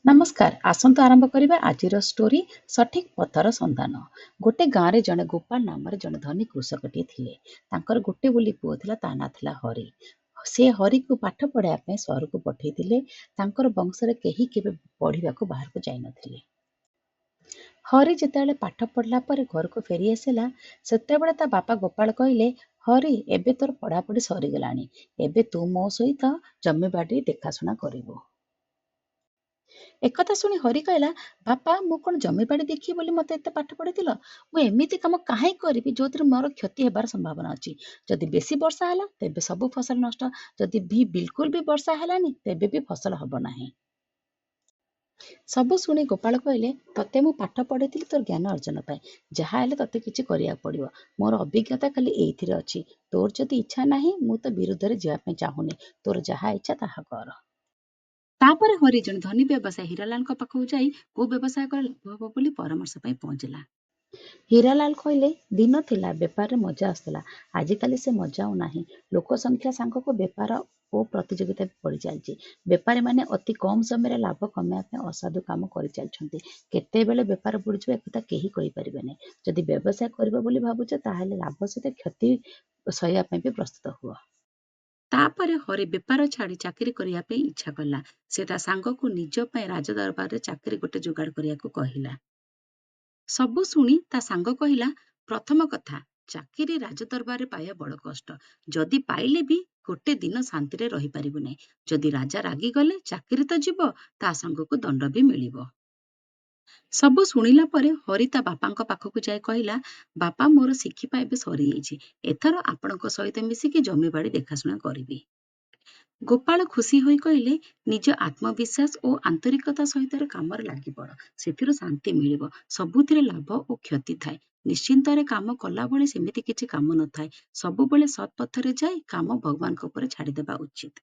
ନମସ୍କାର, ଆସନ୍ତୁ ଆରମ୍ଭ କରିବା ଆଜିର ଷ୍ଟୋରି ସଠିକ୍ ପଥର ସନ୍ଧାନ। ଗୋଟେ ଗାଁରେ ଜଣେ ଗୋପାଳ ନାମରେ ଜଣେ ଧନୀ କୃଷକଟିଏ ଥିଲେ। ତାଙ୍କର ଗୋଟେ ବୋଲି ପୁଅ ଥିଲା, ତା ନାଁ ଥିଲା ହରି। ସେ ହରିକୁ ପାଠ ପଢ଼ାଇବା ପାଇଁ ସହରକୁ ପଠେଇଥିଲେ। ତାଙ୍କର ବଂଶରେ କେହି କେବେ ପଢ଼ିବାକୁ ବାହାରକୁ ଯାଇନଥିଲେ। ହରି ଯେତେବେଳେ ପାଠ ପଢ଼ିଲା ପରେ ଘରକୁ ଫେରି ଆସିଲା, ସେତେବେଳେ ତା ବାପା ଗୋପାଳ କହିଲେ, ହରି, ଏବେ ତୋର ପଢ଼ାପଢ଼ି ସରିଗଲାଣି, ଏବେ ତୁ ମୋ ସହିତ ଜମିବାଡ଼ି ଦେଖାଶୁଣା କରିବୁ। ଏକଥା ଶୁଣି ହରି କହିଲା, ବାପା, ମୁଁ କ'ଣ ଜମିବାଡ଼ି ଦେଖିବି ବୋଲି ମୋତେ ଏତେ ପାଠ ପଢ଼େଇଥିଲ? ମୁଁ ଏମିତି କାମ କାହିଁକି କରିବି ଯେଉଁଥିରେ ମୋର କ୍ଷତି ହେବାର ସମ୍ଭାବନା ଅଛି? ଯଦି ବେଶୀ ବର୍ଷା ହେଲା ତେବେ ସବୁ ଫସଲ ନଷ୍ଟ, ଯଦି ବି ବିଲକୁଲ ବି ବର୍ଷା ହେଲାନି ତେବେ ବି ଫସଲ ହେବ ନାହିଁ। ସବୁ ଶୁଣି ଗୋପାଳ କହିଲେ, ତତେ ମୁଁ ପାଠ ପଢ଼େଇଥିଲି ତୋର ଜ୍ଞାନ ଅର୍ଜନ ପାଇଁ। ଯାହା ହେଲେ ତତେ କିଛି କରିବାକୁ ପଡ଼ିବ। ମୋର ଅଭିଜ୍ଞତା ଖାଲି ଏଇଥିରେ ଅଛି। ତୋର ଯଦି ଇଚ୍ଛା ନାହିଁ, ମୁଁ ତୋ ବିରୁଦ୍ଧରେ ଯିବା ପାଇଁ ଚାହୁଁନି। ତୋର ଯାହା ଇଚ୍ଛା ତାହା କର। ତାପରେ ହରି ଜଣେ ଧନୀ ବ୍ୟବସାୟୀ ହୀରାଲାଲଙ୍କ ପାଖକୁ ଯାଇ କୋଉ ବ୍ୟବସାୟ କଲେ ଲାଭ ହେବ ବୋଲି ପରାମର୍ଶ ପାଇଁ ପହଞ୍ଚିଲା। ହୀରାଲାଲ କହିଲେ, ଦିନ ଥିଲା ବେପାରରେ ମଜା ଆସୁଥିଲା। ଆଜିକାଲି ସେ ମଜା ଆଉ ନାହିଁ। ଲୋକ ସଂଖ୍ୟା ସାଙ୍ଗକୁ ବେପାର ଓ ପ୍ରତିଯୋଗିତା ବି ବଢ଼ିଚାଲିଛି। ବେପାରୀମାନେ ଅତି କମ୍ ସମୟରେ ଲାଭ କମାଇବା ପାଇଁ ଅସାଧୁ କାମ କରିଚାଲିଛନ୍ତି। କେତେବେଳେ ବେପାର ବୁଡ଼ିଯିବ ଏକଥା କେହି କହିପାରିବେ ନାହିଁ। ଯଦି ବ୍ୟବସାୟ କରିବ ବୋଲି ଭାବୁଛ, ତାହେଲେ ଲାଭ ସହିତ କ୍ଷତି ସହିବା ପାଇଁ ବି ପ୍ରସ୍ତୁତ ହୁଅ। ତାପରେ ହରି ବେପାର ଛାଡ଼ି ଚାକିରି କରିବା ପାଇଁ ଇଚ୍ଛା କଲା। ସେ ତା ସାଙ୍ଗକୁ ନିଜ ପାଇଁ ରାଜଦରବାରରେ ଚାକିରି ଗୋଟେ ଯୋଗାଡ଼ କରିବାକୁ କହିଲା। ସବୁ ଶୁଣି ତା ସାଙ୍ଗ କହିଲା, ପ୍ରଥମ କଥା, ଚାକିରି ରାଜଦରବାରରେ ପାଇବା ବଡ଼ କଷ୍ଟ। ଯଦି ପାଇଲେ ବି ଗୋଟେ ଦିନ ଶାନ୍ତିରେ ରହିପାରିବୁ ନାହିଁ। ଯଦି ରାଜା ରାଗିଗଲେ ଚାକିରି ତ ଯିବ, ତା ସାଙ୍ଗକୁ ଦଣ୍ଡ ବି ମିଳିବ। ସବୁ ଶୁଣିଲା ପରେ ହରି ତା ବାପାଙ୍କ ପାଖକୁ ଯାଇ କହିଲା, ବାପା, ମୋର ଶିଖିବା ଏବେ ସରିଯାଇଛି। ଏଥର ଆପଣଙ୍କ ସହିତ ମିଶିକି ଜମିବାଡ଼ି ଦେଖାଶୁଣା କରିବି। ଗୋପାଳ ଖୁସି ହୋଇ କହିଲେ, ନିଜ ଆତ୍ମବିଶ୍ୱାସ ଓ ଆନ୍ତରିକତା ସହିତ କାମରେ ଲାଗିପଡ଼, ସେଥିରୁ ଶାନ୍ତି ମିଳିବ। ସବୁଥିରେ ଲାଭ ଓ କ୍ଷତି ଥାଏ। ନିଶ୍ଚିନ୍ତରେ କାମ କଲାଭଳି ସେମିତି କିଛି କାମ ନଥାଏ। ସବୁବେଳେ ସତ୍ ପଥରେ ଯାଇ କାମ ଭଗବାନଙ୍କ ଉପରେ ଛାଡ଼ିଦେବା ଉଚିତ।